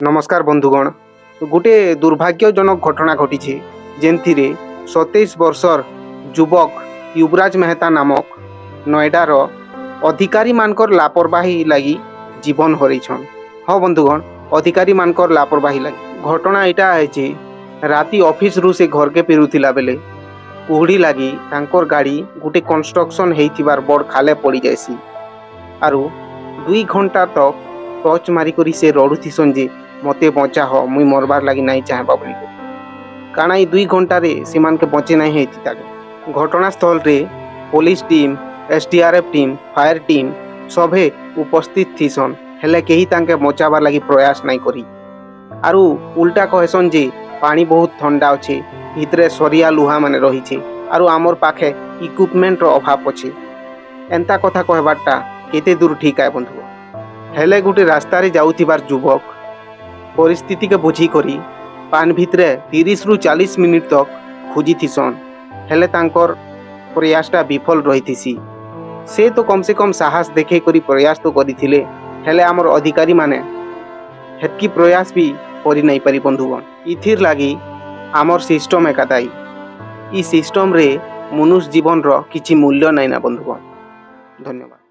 ନମସ୍କାର ବନ୍ଧୁଗଣ। ଗୋଟେ ଦୁର୍ଭାଗ୍ୟଜନକ ଘଟଣା ଘଟିଛି, ଯେନ୍ଥିରେ 27 ବର୍ଷର ଯୁବକ ୟୁବରାଜ ମେହତା ନାମକ ନଏଡ଼ାର ଅଧିକାରୀମାନଙ୍କର ଲାପରବାହୀ ଲାଗି ଜୀବନ ହରେଇଛନ୍। ହଁ ବନ୍ଧୁଗଣ, ଅଧିକାରୀମାନଙ୍କର ଲାପରବାହୀ ଲାଗି। ଘଟଣା ଏଇଟା ହେଇଛି, ରାତି ଅଫିସରୁ ସେ ଘରକେ ଫେରୁଥିଲା ବେଲେ କୁହୁଡ଼ି ଲାଗି ତାଙ୍କର ଗାଡ଼ି ଗୋଟେ କନଷ୍ଟ୍ରକ୍ସନ୍ ହେଇଥିବାର ବଡ଼ ଖାଲେ ପଡ଼ିଯାଏସି। ଆରୁ 2 ଘଣ୍ଟା ତକ୍ ଟର୍ଚ୍ଚ ମାରିକରି ସେ ରଡ଼ୁଥିସନ୍ ଯେ ମତେ ବଞ୍ଚାହ, ମୁଇଁ ମରବାର୍ ଲାଗି ନାଇଁ ଚାହେଁବା ବୋଲିକରି। କାଣା ଏଇ 2 ଘଣ୍ଟାରେ ସେମାନକେ ବଞ୍ଚେଇ ନାଇଁ ହେଇଥି ତାକେ? ଘଟଣାସ୍ଥଳରେ police team, SDRF team, fire team ସଭେ ଉପସ୍ଥିତ ଥିସନ୍। ହେଲେ କେହି ତାଙ୍କେ ବଞ୍ଚାବାର୍ ଲାଗି ପ୍ରୟାସ ନାଇଁ କରି। ଆରୁ ଉଲ୍ଟା କହେସନ୍ ଯେ ପାଣି ବହୁତ ଥଣ୍ଡା ଅଛେ, ଭିତରେ ସରିଆ ଲୁହା ମାନେ ରହିଛେ, ଆରୁ ଆମର୍ ପାଖେ ଇକ୍ୱିପମେଣ୍ଟର ଅଭାବ ଅଛେ। ଏନ୍ତା କଥା କହିବାରଟା କେତେ ଦୂର ଠିକ୍ ଆଏ ବନ୍ଧୁ? ହେଲେ ଗୋଟେ ରାସ୍ତାରେ ଯାଉଥିବାର ଯୁବକ ପରିସ୍ଥିତିକେ ବୁଝିକରି ପାନ୍ ଭିତରେ 30ରୁ 40 ମିନିଟ୍ ତକ୍ ଖୋଜିଥିସନ୍। ହେଲେ ତାଙ୍କର ପ୍ରୟାସଟା ବିଫଳ ରହିଥିସି। ସେ ତ କମ୍ ସେ କମ୍ ସାହସ ଦେଖେଇ କରି ପ୍ରୟାସ ତ କରିଥିଲେ। ହେଲେ ଆମର ଅଧିକାରୀମାନେ ହେତ୍କି ପ୍ରୟାସ ବି କରି ନାଇଁ ପାରି। ବନ୍ଧୁଗଣ, ଇଥିର୍ ଲାଗି ଆମର୍ ସିଷ୍ଟମ୍ ଏକା ଦାୟୀ। ଇ ସିଷ୍ଟମ୍ରେ ମନୁଷ ଜୀବନର କିଛି ମୂଲ୍ୟ ନାଇଁ ନା। ବନ୍ଧୁଗଣ, ଧନ୍ୟବାଦ।